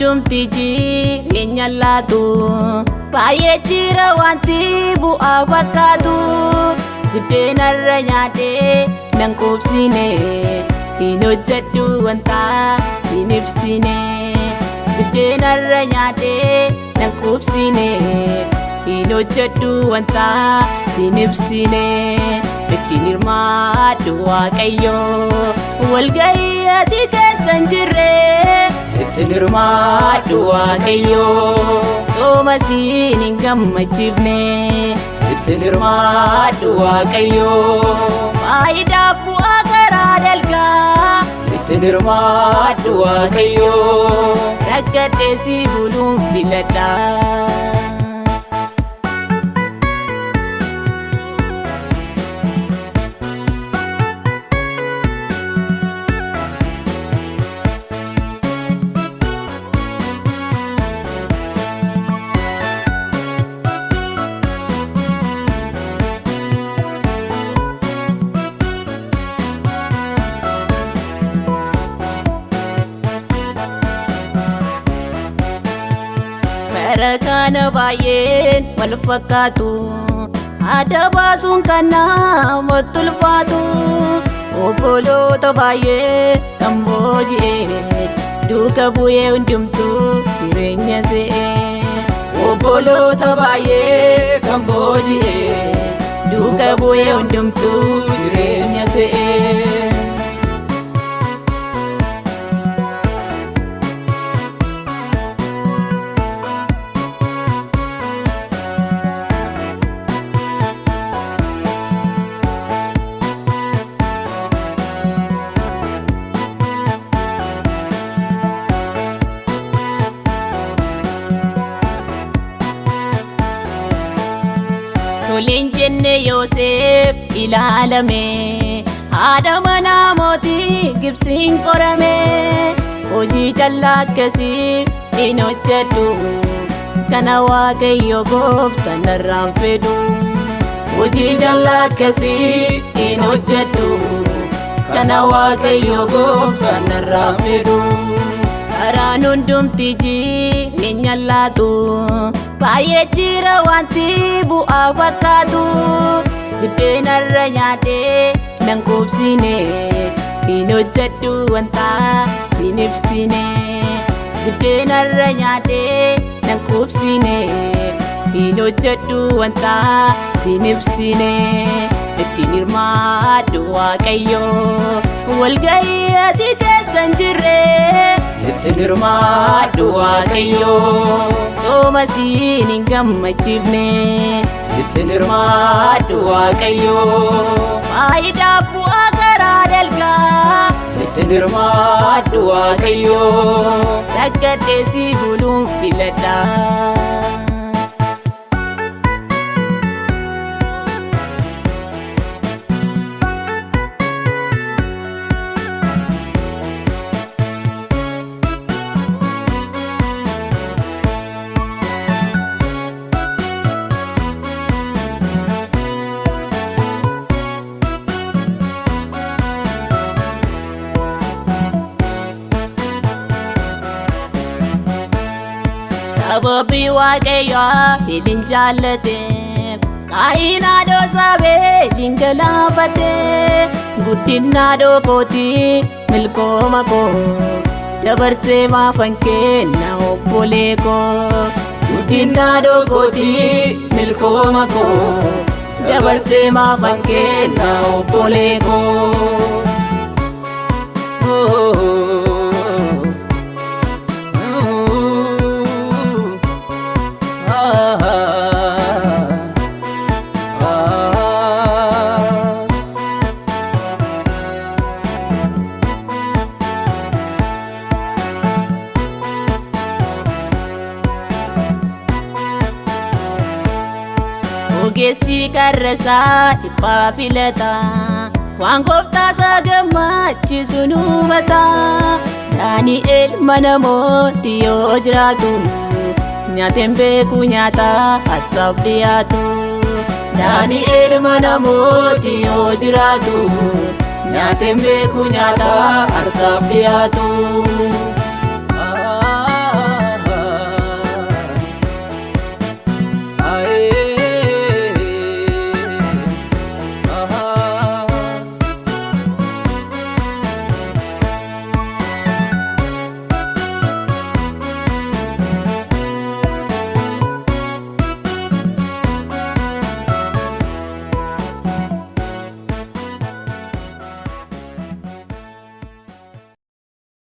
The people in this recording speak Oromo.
Hundumti jireenya laatu baay'ee jira wanti bu'aa fakkaatu. Buddeenarra nyaadhee nan quubsine, hin hojjedhu wanta sin ibsine. Buddeenarra nyaadhee nan quubsine, hin hojjedhu wanta sin ibsine. Ittiin hirmaadhu Waaqayyo walga'ii ati keessa hin jirre. Ittiin hirmaadhu Waaqayyo cooma siin hin gammachiifne. Ittiin hirmaadhu Waaqayyo faayidaaf bu'aa karaa dalgaa. Ittiin hirmaadhu Waaqayyo rakkadhee si buluun filadha. Bara kana baay'een wal fakkaatu, adda baasuun kan namatti ulfaatu. Obboloota baay'ee kan booji'e, duuka bu'ee hundumtuu jireenya se'e. Obboloota baay'ee kan booji'e, duuka bu'ee hundumtuu jireenya se'e. Toliin jenne Yoosef ilaalame, haadha manaa mootii Gibsiin qorame. Hojii callaa akkasii hin hojjedhu, kana Waaqayyo gooftaan narraan fedhu. Hojii callaa akkasii hin hojjedhu, kana Waaqayyo gooftaan narraan fedhu. Karaan hundumti jireenya laatu baay'ee jira wanti bu'aa fakkaatu. Buddeenarra nyaadhee nan quubsine, hin hojjedhu wanta sin ibsine. Buddeenarra nyaadhee nan quubsine, hin hojjedhu wanta sin ibsine. Ittiin hirmaadhu Waaqayyo walga'ii ati keessa hin jirre. Ittiin hirmaadhu Waaqayyo cooma siin hin gammachiifne. Ittiin hirmaadhu Waaqayyo faayidaaf bu'aa karaa dalgaa. Ittiin hirmaadhu Waaqayyo rakkadhee si buluun filadha. Sababii Waaqayyo Abeelin jaallateef, Qaayin haadhoo Abeelin galaafate. Guddina haadhoo kootii milkooma koo, dabarsee maafan kenna obbolee koo. Guddina haadhoo kootii milkooma koo, dabarsee maafan kenna obbolee koo. Ogeessi karra isaa dhiphaa filata, waan gooftaa isaa gammachiisu nu hubata. Daani'el mana mootii yoo jiraatu, nyaateen beeku nyaata aarsaaf dhiyaatu. Daani'el mana mootii yoo jiraatu, nyaateen beeku nyaata aarsaaf dhiyaatu.